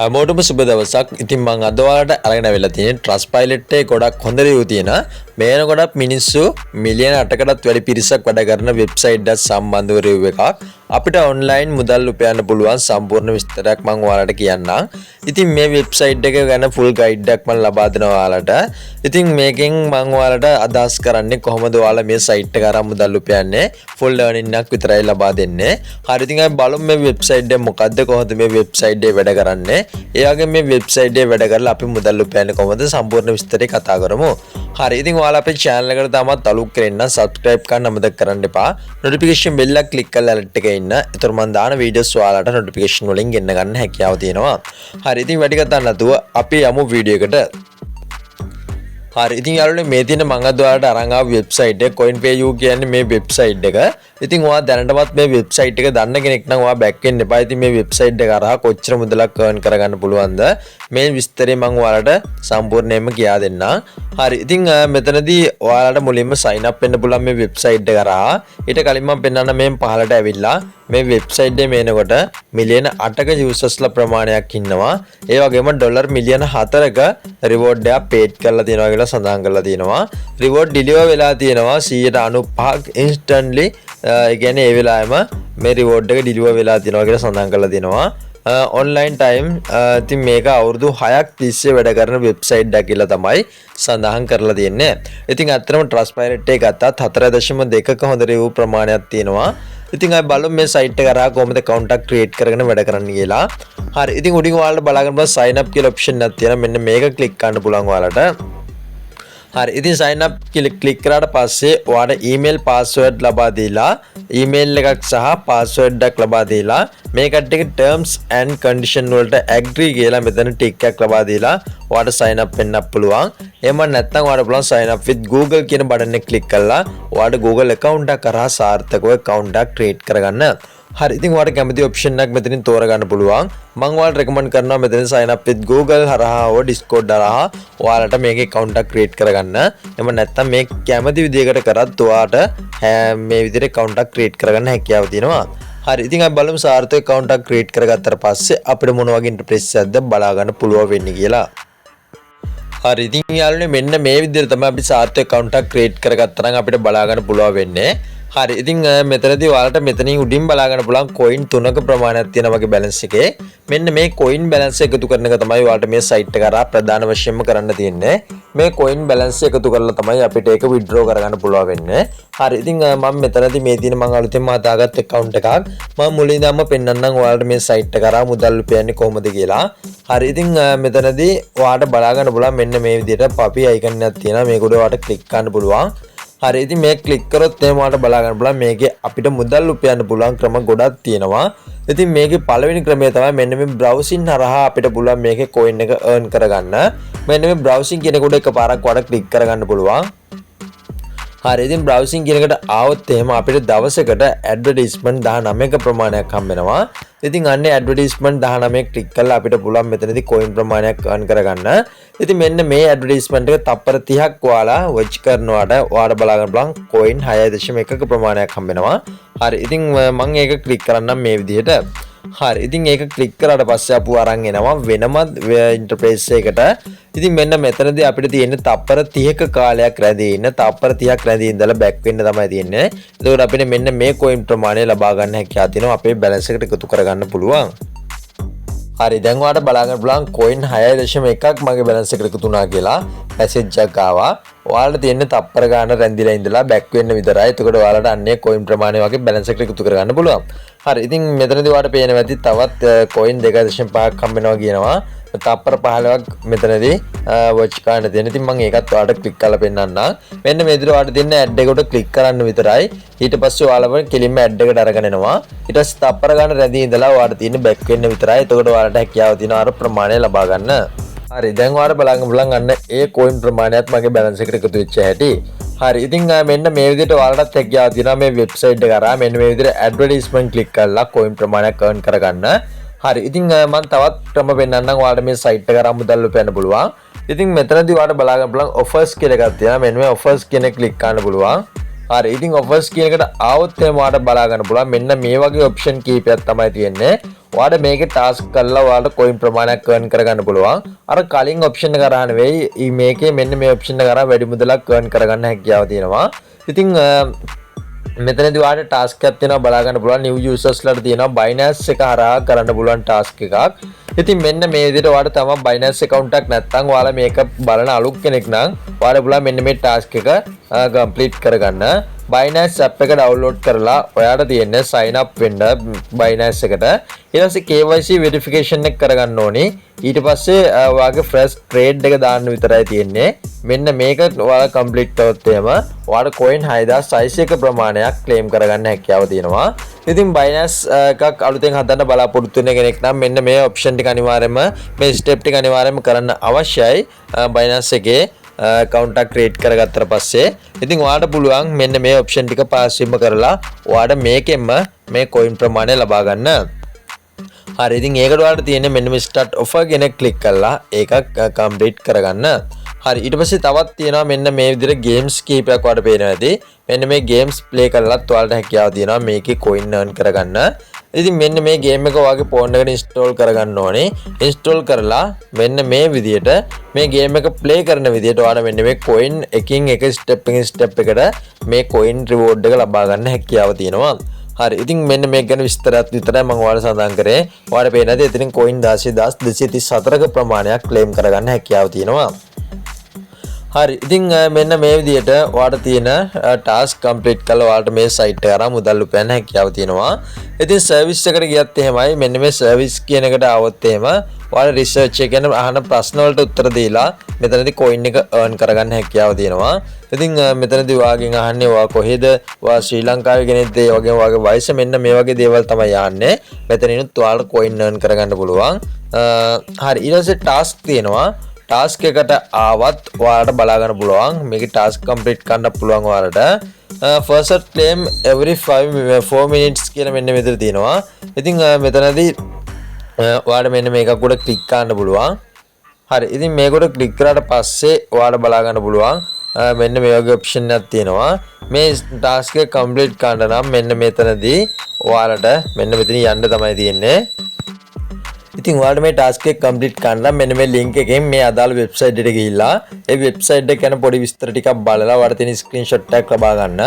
හැමෝටම සුබ දවසක්. ඉතින් මං අද ඔයාලට අරගෙන ආවිල්ලා තියෙන්නේ ට්‍රස්ට් පයිලට් එකේ ගොඩක් හොඳ රිවිව් තියෙන, මේ වෙනකොටත් මිනිස්සු මිලියන 8කටත් වැඩි පිරිසක් වැඩ කරන වෙබ්සයිට් එකක් සම්බන්ධව රිවිව් එකක්. අපිට ඔන්ලයින් මුදල් උපයන්න පුළුවන් සම්පූර්ණ විස්තරයක් මං ඔයාලට කියන්නම්. ඉතින් මේ වෙබ්සයිට් එක ගැන ෆුල් ගයිඩ් එකක් මං ලබා දෙනවා ඔයාලට. ඉතින් මේකෙන් මං ඔයාලට අදහස් කරන්නේ කොහොමද ඔයාලා මේ සයිට් එක අරන් මුදල් උපයන්නේ, ෆුල් ලර්නින් එකක් විතරයි ලබා දෙන්නේ. හරි, ඉතින් අපි බලමු මේ වෙබ්සයිට් එක මොකද්ද, කොහොමද මේ වෙබ්සයිට් එක වැඩ කරන්නේ, ඒ වගේම මේ වෙබ්සයිට් එකේ වැඩ කරලා අපි මුදල් උපයන්නේ කොහොමද, සම්පූර්ණ විස්තරේ කතා කරමු. හරි, ඉතින් ඔයාලා අපේ channel එකට තාමත් අලුත් කෙනෙක් නම් subscribe කරන්න අමතක කරන්න එපා. Notification bell එක click කරලා alert එකේ ඉන්න. එතකොට මම දාන වීඩියෝස් ඔයාලට notification වලින් ගෙන්න ගන්න හැකියාව තියෙනවා. හරි, ඉතින් වැඩි කතා නැතුව අපි යමු වීඩියෝ එකට. හරි, ඉතින් යාළුවනේ, මේ තියෙන මං අද ඔයාලට අරන් ආව වෙබ්සයිට් එක CoinPayU කියන්නේ මේ වෙබ්සයිට් එක. ඉතින් ඔයා දැනටමත් මේ වෙබ්සයිට් එක දන්න කෙනෙක් නම් ඔයා බැක් වෙන්න එපා. ඉතින් මේ වෙබ්සයිට් එක හරහා කොච්චර මුදලක් earn කරගන්න පුළුවන්ද, මේ විස්තරේ මං ඔයාලට සම්පූර්ණයෙන්ම කියා දෙන්නම්. හරි, ඉතින් මෙතනදී ඔයාලට මුලින්ම sign up වෙන්න පුළුවන් මේ වෙබ්සයිට් එක හරහා. ඊට කලින් මං පෙන්නන්න, මේ පහළට ඇවිල්ලා මේ වෙබ්සයිට් එකේ මේනකොට මිලියන 8ක යූසර්ස්ලා ප්‍රමාණයක් ඉන්නවා. ඒ වගේම ඩොලර් මිලියන 4ක රිවෝඩ් එකක් පේඩ් කරලා තියෙනවා කියලා සඳහන් කරලා තියෙනවා. රිවෝඩ් ඩිලිවර් වෙලා තියෙනවා 95ක් ඉන්ස්ටන්ට්ලි. ඒ කියන්නේ ඒ වෙලාවෙම මේ රිවෝඩ් එක ඩිලිවර් වෙලා තියෙනවා කියලා සඳහන් කරලා තියෙනවා. ඔන්ලයින් ටයිම්, ඉතින් මේක අවුරුදු 6ක් තිස්සේ වැඩ කරන වෙබ්සයිට් එකක් කියලා තමයි සඳහන් කරලා තියෙන්නේ. ඉතින් ඇත්තටම ට්‍රස්ට් පයිලට් එක ගත්තත් 4.2ක හොඳ රිවිව් ප්‍රමාණයක් තියෙනවා. ඉතින් අපි බලමු මේ සයිට් එක හරහා කොහොමද ඇකවුන්ට් එකක් ක්‍රියේට් කරගෙන වැඩ කරන්න කියලා. හරි, ඉතින් උඩින් ඔයාලට බලාගන්න පුළුවන් සයින් අප් කියලා ඔප්ෂන් එකක් තියෙනවා. මෙන්න මේක ක්ලික් කරන්න පුළුවන් ඔයාලට. හරි, ඉතින් සයින් අප් ක්ලික් කරාට පස්සේ ඔයාට ඊමේල් පාස්වර්ඩ් ලබා දීලා, ඊමේල් එකක් සහ පාස්වර්ඩ් එකක් ලබා දීලා, මේ කට්ටියගේ ටර්ම්ස් ඇන්ඩ් කන්ඩිෂන් වලට ඇග්‍රී කියලා මෙතන ටික් එකක් ලබා දීලා ඔයාට සයින් අප් වෙන්නත් පුළුවන්. එහෙම නැත්නම් ඔයාට පුළුවන් සයින් අප් විත් Google කියන බටන් එක ක්ලික් කරලා ඔයාට Google account එකක් හරහා සාර්ථකව account එකක් ක්‍රියේට් කරගන්න. හරි, ඉතින් ඔයාලට කැමති ඔප්ෂන් එකක් මෙතනින් තෝරගන්න පුළුවන්. මං ඔයාලට රෙකමන්ඩ් කරනවා මෙතනින් sign up with Google හරහා හෝ Discord හරහා ඔයාලට මේකේ account එකක් ක්‍රියේට් කරගන්න. එහෙම නැත්නම් මේ කැමති විදිහකට කරත් ඔයාට මේ විදිහට account එකක් ක්‍රියේට් කරගන්න හැකියාව තියෙනවා. හරි, ඉතින් අපි බලමු සාර්ථක account එකක් ක්‍රියේට් කරගත්තට පස්සේ අපිට මොන වගේ ඉන්ටර්ෆේස් එකක්ද බලා ගන්න පුළුවන් වෙන්නේ කියලා. හරි, ඉතින් යාළුවනේ, මෙන්න මේ විදිහට තමයි අපි සාර්ථක account එකක් ක්‍රියේට් කරගත්තා නම් අපිට බලා ගන්න පුළුවන් වෙන්නේ. හරි, ඉතින් මෙතනදී ඔයාලට මෙතනින් උඩින් බලා ගන්න පුළුවන් කොයින් තුනක ප්‍රමාණයක් තියෙනවා වගේ බැලන්ස් එකේ. මෙන්න මේ කොයින් බැලන්ස් එකතු කරන එක තමයි ඔයාලට මේ සයිට් එක හරහා ප්‍රධාන වශයෙන්ම කරන්න තියෙන්නේ. මේ කොයින් බැලන්ස් එකතු කරලා තමයි අපිට ඒක විත්ඩ්‍රෝ කරගන්න පුළුවන් වෙන්නේ. හරි, ඉතින් මම මෙතනදී මේ තියෙන මම අලුතෙන්ම හදාගත්ත ඇකවුන්ට් එකක් මම මුලින් ඉඳන්ම පෙන්නන්නම් ඔයාලට මේ සයිට් එක හරහා මුදල් උපයන්නේ කොහොමද කියලා. හරි, ඉතින් මෙතනදී ඔයාලට බලා ගන්න පුළුවන් මෙන්න මේ විදිහට පපි අයිකන් එකක් තියෙනවා. මේක උඩ ඔයාලට ක්ලික් කරන්න පුළුවන්. හරි, ඉතින් මේක ක්ලික් කරොත් එහෙම ඔයාලට බලා ගන්න පුළුවන් මේකේ අපිට මුදල් උපයන්න පුළුවන් ක්‍රම ගොඩක් තියෙනවා. ඉතින් මේකේ පළවෙනි ක්‍රමය තමයි මෙන්න මේ බ්‍රවුසින් හරහා අපිට පුළුවන් මේකේ කොයින් එක earn කරගන්න. මෙන්න මේ බ්‍රවුසින් කියන එකට එකපාරක් ඔයාලට ක්ලික් කරගන්න පුළුවන්. හරි, ඉතින් බ්‍රවුසින් කියන එකට ආවොත් එහෙම අපිට දවසකට ඇඩ්වර්ටයිස්මන්ට් 19ක ප්‍රමාණයක් හම්බ වෙනවා. ඉතින් අන්නේ ඇඩ්වර්ටයිස්මන්ට් 19 ක්ලික් කරලා අපිට පුළුවන් මෙතනදී කොයින් ප්‍රමාණයක් earn කරගන්න. ඉතින් මෙන්න මේ ඇඩ්වර්ටයිස්මන්ට් එක තප්පර 30ක් ඔයාලා වොච් කරනවාට ඔයාලට බලා ගන්න පුළුවන් කොයින් 6.1ක ප්‍රමාණයක් හම්බ වෙනවා. හරි, ඉතින් මම ඒක ක්ලික් කරන්නම් මේ විදිහට. හරි, ඉතින් ඒක ක්ලික් කරාට පස්සේ අපු අරන් එනවා වෙනම ඉන්ටර්ෆේස් එකකට. ඉතින් මෙන්න මෙතනදී අපිට තියෙන්නේ තප්පර 30ක කාලයක් රැඳී ඉන්න. තප්පර 30ක් රැඳී ඉඳලා බැක් වෙන්න තමයි තියෙන්නේ. එතකොට අපිට මෙන්න මේ කොයින් ප්‍රමාණය ලබා ගන්න හැකියාව තියෙනවා, අපේ බැලන්ස් එකට එකතු කරගන්න පුළුවන්. හරි, දැන් ඔයාලට බලා ගන්න පුළුවන් කොයින් 6.1ක් මගේ බැලන්ස් එකට එකතු වුණා කියලා මැසේජ් එකක් ආවා. ඔයාලට තියෙන්නේ තප්පර ගාන රැඳිලා ඉඳලා බැක් වෙන්න විතරයි. එතකොට ඔයාලට අන්නේ කොයින් ප්‍රමාණය වගේ බැලන්ස් එකට එකතු කරගන්න පුළුවන්. හරි, ඉතින් මෙතනදී ඔයාලට පේනවා ඇති තවත් කොයින් 2.5ක් හම්බ වෙනවා කියනවා. තප්පර 15ක් මෙතනදී වොච් කරන්න තියෙන. ඉතින් මම ඒකත් ඔයාලට ක්ලික් කරලා පෙන්නන්නම්. මෙන්න මේ විදිහට ඔයාලට තියෙන ඇඩ් එකට ක්ලික් කරන්න විතරයි. ඊට පස්සේ ඔයාලව කෙලින්ම ඇඩ් එකට අරගෙන එනවා. ඊට පස්සේ තප්පර ගාන රැඳී ඉඳලා ඔයාලට තියෙන බැක් වෙන්න විතරයි. එතකොට ඔයාලට හැකියාව තියෙනවා අර ප්‍රමාණය ලබා ගන්න. හරි, දැන් ඔයාලට බලන්න පුළුවන් අන්න ඒ කොයින් ප්‍රමාණයත් මගේ බැලන්ස් එකට එකතු වෙච්ච හැටි. හරි, ඉතින් මෙන්න මේ විදිහට ඔයාලටත් හැකියාව තියෙනවා මේ වෙබ්සයිට් එක හරහා මෙන්න මේ විදිහට ඇඩ්වර්ටයිස්මන්ට් ක්ලික් කරලා කොයින් ප්‍රමාණයක් earn කරගන්න. හරි, ඉතින් මම තවත් ක්‍රම පෙන්නන්නම් ඔයාලට මේ සයිට් එක හරහා මුදල් උපයන්න පුළුවන්. ඉතින් මෙතනදී ඔයාලට බලා ගන්න පුළුවන් ඔෆර්ස් කියලා එකක් තියෙනවා. මෙන්න මේ ඔෆර්ස් කියන එක ක්ලික් කරන්න පුළුවන්. හරි, ඉතින් ඔෆර්ස් කියන එකට ආවොත් එහෙම ඔයාලට බලා ගන්න පුළුවන් මෙන්න මේ වගේ ඔප්ෂන් කීපයක් තමයි තියෙන්නේ. ඔයාලට මේකේ ටාස්ක් කරලා ඔයාලට කොයින් ප්‍රමාණයක් earn කරගන්න පුළුවන්. අර කලින් ඔප්ෂන් එක හරහා නෙවෙයි, මේකේ මෙන්න මේ ඔප්ෂන් එක හරහා වැඩි මුදලක් earn කරගන්න හැකියාව තියෙනවා. ඉතින් මෙතනදී ඔයාලට ටාස්ක් එකක් තියෙනවා බලා ගන්න පුළුවන්. නිව් යූසර්ස් ලාට තියෙනවා Binance එක හරහා කරන්න පුළුවන් ටාස්ක් එකක්. ඉතින් මෙන්න මේ විදිහට ඔයාලට තම Binance account එකක් නැත්නම්, ඔයාලා මේක බලන අලුත් කෙනෙක් නම් ඔයාලට පුළුවන් මෙන්න මේ ටාස්ක් එක කම්ප්ලීට් කරගන්න. Binance app එක ඩවුන්ලෝඩ් කරලා ඔයාලට තියෙන්නේ sign up වෙන්න Binance එකට. ඊට පස්සේ KYC verification එක කරගන්න ඕනේ. ඊට පස්සේ ඔයාගේ ෆස්ට් ට්‍රේඩ් එක දාන්න විතරයි තියෙන්නේ. මෙන්න මේක ඔයාලා කම්ප්ලීට් කරොත් එහෙම ඔයාලට කොයින් 6600ක ප්‍රමාණයක් ක්ලේම් කරගන්න හැකියාව තියෙනවා. ඉතින් Binance එකක් අලුතෙන් හදන්න බලාපොරොත්තු වෙන කෙනෙක් නම් මෙන්න මේ ඔප්ෂන් ටික අනිවාර්යයෙන්ම, මේ ස්ටෙප් ටික අනිවාර්යයෙන්ම කරන්න අවශ්‍යයි. Binance එකේ ඇකවුන්ට් එකක් ක්‍රියේට් කරගත්තට පස්සේ ඉතින් ඔයාලට පුළුවන් මෙන්න මේ ඔප්ෂන් ටික පාස්වීම කරලා ඔයාලට මේකෙන්ම මේ කොයින් ප්‍රමාණය ලබා ගන්න. හරි, ඉතින් ඒකට ඔයාලට තියෙන්නේ මෙන්න මේ ස්ටාර්ට් ඔෆර් කියන ක්ලික් කරලා ඒක කම්ප්ලීට් කරගන්න. හරි, ඊට පස්සේ තවත් තියෙනවා මෙන්න මේ විදිහට ගේම්ස් කීපයක් ඔයාලට පේනවා ඇති. මෙන්න මේ ගේම්ස් ප්ලේ කරලත් ඔයාලට හැකියාව තියෙනවා මේකේ කොයින් අර්න් කරගන්න. ඉතින් මෙන්න මේ ගේම් එක ඔයාගේ ෆෝන් එකට ඉන්ස්ටෝල් කරගන්න ඕනේ. ඉන්ස්ටෝල් කරලා මෙන්න මේ විදිහට මේ ගේම් එක ප්ලේ කරන විදිහට ඔයාලට මෙන්න මේ කොයින් එකින් එක ස්ටෙප් එකකින් ස්ටෙප් එකට මේ කොයින් රිවෝඩ් එක ලබා ගන්න හැකියාව තියෙනවා. හරි, ඉතින් මෙන්න මේක ගැන විස්තරයක් විතරයි මම ඔයාලට සඳහන් කරේ. ඔයාලට පේන ඇති එතනින් කොයින් 16,234ක ප්‍රමාණයක් ක්ලේම් කරගන්න හැකියාව තියෙනවා. හරි, ඉතින් මෙන්න මේ විදිහට ඔයාලට තියෙන ටාස්ක් කම්ප්ලීට් කරලා ඔයාලට මේ සයිට් එක හරහා මුදල් උපයන්න හැකියාව තියෙනවා. ඉතින් සර්විස් එකට ගියත් එහෙමයි. මෙන්න මේ සර්විස් කියන එකට ආවොත් එහෙම ඔයාලා රිසර්ච් එක ගැන අහන ප්‍රශ්න වලට උත්තර දීලා මෙතනදී කොයින් එක අර්න් කරගන්න හැකියාව තියෙනවා. ඉතින් මෙතනදී ඔයාගෙන් අහන්නේ ඔයා කොහෙද? ඔයා ශ්‍රී ලංකාවේ කෙනෙක්ද? ඒ වගේම ඔයාගේ වයස, මෙන්න මේ වගේ දේවල් තමයි අහන්නේ. මෙතනිනුත් ඔයාලට කොයින් අර්න් කරගන්න පුළුවන්. හරි, ඊට පස්සේ ටාස්ක් තියෙනවා. ටාස්ක් එකට ආවත් ඔයාලට බලා ගන්න පුළුවන්. මේකේ ටාස්ක් කම්ප්ලීට් කරන්න පුළුවන් ඔයාලට. First claim every 5 4 minutes කියලා මෙන්න මෙතන තියෙනවා. ඉතින් මෙතනදී ඔයාලට මෙන්න මේකක් උඩ ක්ලික් කරන්න පුළුවන්. හරි, ඉතින් මේක උඩ ක්ලික් කරාට පස්සේ ඔයාලට බලා ගන්න පුළුවන් මෙන්න මේ වගේ ඔප්ෂන් එකක් තියෙනවා. මේ ටාස්ක් එක කම්ප්ලීට් කරන්න නම් මෙන්න මෙතනදී ඔයාලට මෙන්න මෙතන යන්න තමයි තියෙන්නේ. ඉතින් ඔයාලට මේ ටාස්ක් එක කම්ප්ලීට් කරන්න නම් මෙන්න මේ ලින්ක් එකෙන් මේ අදාළ වෙබ්සයිට් එකට ගිහිල්ලා ඒ වෙබ්සයිට් එක ගැන පොඩි විස්තර ටිකක් බලලා ඔයාලට තියෙන ස්ක්‍රීන්ෂොට් එකක් ලබා ගන්න.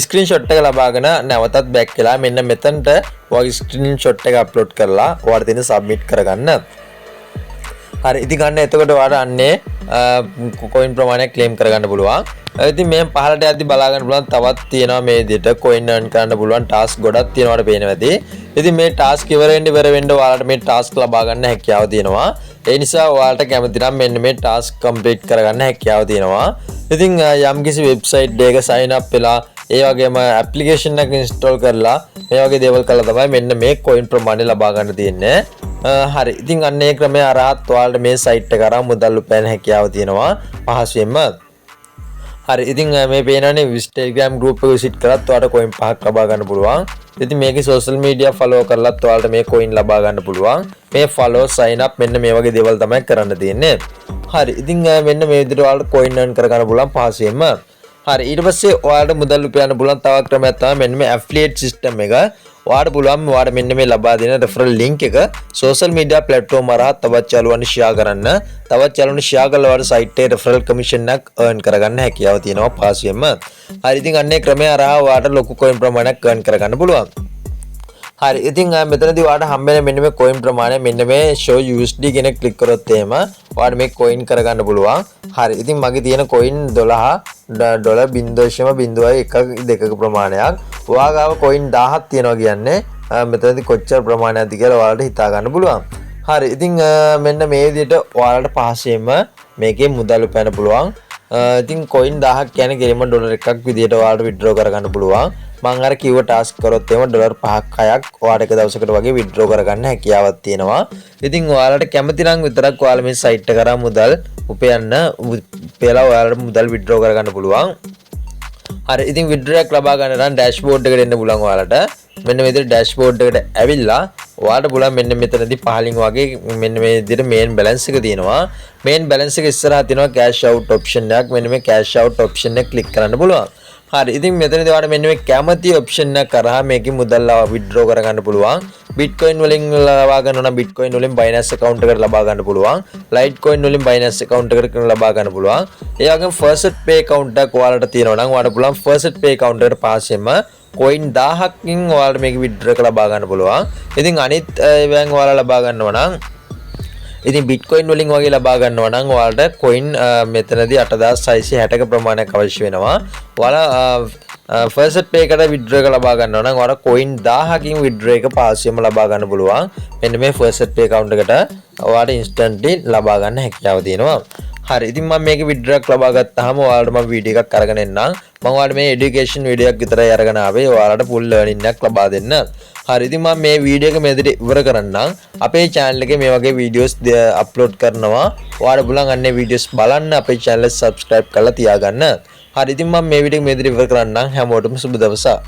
ස්ක්‍රීන්ෂොට් එක ලබාගෙන නැවතත් බැක් වෙලා මෙන්න මෙතනට ඔයාගේ ස්ක්‍රීන්ෂොට් එක අප්ලෝඩ් කරලා ඔයාලට තියෙන සබ්මිට් කරගන්න. හරි, ඉතින් අන්න එතකොට ඔයාලට අන්නේ කොයින් ප්‍රමාණයක් ක්ලේම් කරගන්න පුළුවන්. ඉතින් මේ පහළට යද්දි බලා ගන්න පුළුවන් තවත් තියෙනවා මේ විදිහට කොයින් අර්න් කරන්න පුළුවන් ටාස්ක් ගොඩක් තියෙනවට පේනවා ඇති. ඉතින් මේ ටාස්ක් ඉවර වෙන්න ඉවර වෙන්න ඔයාලට මේ ටාස්ක් ලබා ගන්න හැකියාව තියෙනවා. ඒ නිසා ඔයාලට කැමති නම් මෙන්න මේ ටාස්ක් කම්ප්ලීට් කරගන්න හැකියාව තියෙනවා. ඉතින් යම්කිසි වෙබ්සයිට් එකක සයින් අප් වෙලා, ඒ වගේම ඇප්ලිකේෂන් එකක් ඉන්ස්ටෝල් කරලා, මේ වගේ දේවල් කරලා තමයි මෙන්න මේ කොයින් ප්‍රමාණය ලබා ගන්න තියෙන්නේ. හරි, ඉතින් අන්න ඒ ක්‍රමය හරහත් ඔයාලට මේ සයිට් එක හරහා මුදල් උපයන්න හැකියාව තියෙනවා පහසුවෙන්ම. හරි, ඉතින් මේ පේනවනේ ටෙලිග්‍රෑම් ගෲප් එක විසිට් කරත් ඔයාලට කොයින් පහක් ලබා ගන්න පුළුවන්. ඉතින් මේකේ සෝෂල් මීඩියා ෆලෝ කරලත් ඔයාලට මේ කොයින් ලබා ගන්න පුළුවන්. මේ ෆලෝ, සයින් අප්, මෙන්න මේ වගේ දේවල් තමයි කරන්න තියෙන්නේ. හරි, ඉතින් මෙන්න මේ විදිහට ඔයාලට කොයින් අර්න් කරගන්න පුළුවන් පහසුවෙන්ම. හරි, ඊට පස්සේ ඔයාලට මුදල් උපයන්න පුළුවන් තවත් ක්‍රමයක් තමයි මෙන්න මේ ඇෆිලියේට් සිස්ටම් එක. ඔයාලට පුළුවන් ඔයාලට මෙන්න මේ ලබා දෙන රෙෆරල් ලින්ක් එක සෝෂල් මීඩියා ප්ලැට්ෆෝම් හරහා තවත් යාළුවන්ට ෂෙයා කරන්න. තවත් යාළුවන්ට ෂෙයා කරලා ඔයාලට සයිට් එකේ රෙෆරල් කමිෂන් එකක් අර්න් කරගන්න හැකියාව තියෙනවා පහසුවෙන්ම. හරි, ඉතින් අන්න ඒ ක්‍රමය හරහා ඔයාලට ලොකු කොයින් ප්‍රමාණයක් අර්න් කරගන්න පුළුවන්. හරි, ඉතින් මෙතනදී ඔයාලට හම්බෙන මෙන්න මේ කොයින් ප්‍රමාණය මෙන්න මේ show USD කියන ක්ලික් කරොත් එහෙම ඔයාලට මේ කොයින් කරගන්න පුළුවන්. හරි, ඉතින් මගේ තියෙන කොයින් 12 ඩොලර් 0.01 2ක ප්‍රමාණයක්. ඔයා ගාව කොයින් 1000ක් තියෙනවා කියන්නේ මෙතනදී කොච්චර ප්‍රමාණයක්ද කියලා ඔයාලට හිතා ගන්න පුළුවන්. හරි, ඉතින් මෙන්න මේ විදිහට ඔයාලට පහසුවෙන්ම මේකේ මුදල් උපයන්න පුළුවන්. ඉතින් කොයින් 1000ක් කියන්නේ කෙලින්ම ඩොලර් එකක් විදිහට ඔයාලට විත්ඩ්‍රෝ කරගන්න පුළුවන්. මං අර කිව්ව ටාස්ක් කරොත් එහෙම ඩොලර් 5ක් 6ක් ඔයාලට එක දවසකට වගේ විත්ඩ්‍රෝ කරගන්න හැකියාවක් තියෙනවා. ඉතින් ඔයාලට කැමති නම් විතරක් ඔයාලා මේ සයිට් එක හරහා මුදල් උපයන්න, උපයලා ඔයාලට මුදල් විත්ඩ්‍රෝ කරගන්න පුළුවන්. හරි, ඉතින් විත්ඩ්‍රෝ එකක් ලබා ගන්න නම් ඩෑෂ්බෝඩ් එකට එන්න පුළුවන් ඔයාලට. මෙන්න මේ විදිහට ඩෑෂ්බෝඩ් එකට ඇවිල්ලා ඔයාලට පුළුවන් මෙන්න මෙතනදී පහලින් වගේ මෙන්න මේ විදිහට මේන් බැලන්ස් එක තියෙනවා. මේන් බැලන්ස් එක ඉස්සරහා තියෙනවා කෑෂ් අවුට් ඔප්ෂන් එකක්. මෙන්න මේ කෑෂ් අවුට් ඔප්ෂන් එක ක්ලික් කරන්න පුළුවන්. හරි, ඉතින් මෙතනදී ඔයාලට මෙන්න මේ කැමති ඔප්ෂන් එක හරහා මේකේ මුදල් විත්ඩ්‍රෝ කරගන්න පුළුවන්. බිට්කොයින් වලින් ලබා ගන්න නම් බිට්කොයින් වලින් Binance account එකට ලබා ගන්න පුළුවන්. ලයිට් කොයින් වලින් Binance account එකට ලබා ගන්න පුළුවන්. ඒ වගේම ෆෝසෙට් පේ account එකක් ඔයාලට තියෙනවා නම් ඔයාලට පුළුවන් ෆෝසෙට් පේ account එකට පහසුවෙන්ම කොයින් 1000කින් ඔයාලට මේක විත්ඩ්‍රෝ එක ලබා ගන්න පුළුවන්. ඉතින් අනිත් ඒවායින් ඔයාලා ලබා ගන්නවා නම්, ඉතින් බිට්කොයින් වලින් වගේ ලබා ගන්නවා නම් ඔයාලට කොයින් මෙතනදී 8660ක ප්‍රමාණයක් අවශ්‍ය වෙනවා. ඔයාලා ෆෝසෙට් පේ එකට විත්ඩ්‍රෝ එක ලබා ගන්නවා නම් ඔයාලට කොයින් 1000කින් විත්ඩ්‍රෝ එක පහසුවෙන්ම ලබා ගන්න පුළුවන්. මෙන්න මේ ෆෝසෙට් පේ account එකට ඔයාලට ඉන්ස්ටන්ට්ලි ලබා ගන්න හැකියාව තියෙනවා. හරි, ඉතින් මම මේක විත්ඩ්‍රෝ එකක් ලබා ගත්තාම ඔයාලට මම වීඩියෝ එකක් අරගෙන එන්නම්. මම ඔයාලට මේ එඩියුකේෂන් වීඩියෝ එකක් විතරයි අරගෙන ආවේ, ඔයාලට ෆුල් ලර්නින් එකක් ලබා දෙන්න. හරි, ඉතින් මම මේ වීඩියෝ එක මෙතන ඉවර කරන්නම්. අපේ චැනල් එකේ මේ වගේ වීඩියෝස් අප්ලෝඩ් කරනවා. ඔයාලට පුළුවන් අන්නේ වීඩියෝස් බලන්න, අපේ චැනල් එක සබ්ස්ක්‍රයිබ් කරලා තියාගන්න. හරි, ඉතින් මම මේ වීඩියෝ එක මෙතන ඉවර කරන්නම්. හැමෝටම සුබ දවසක්.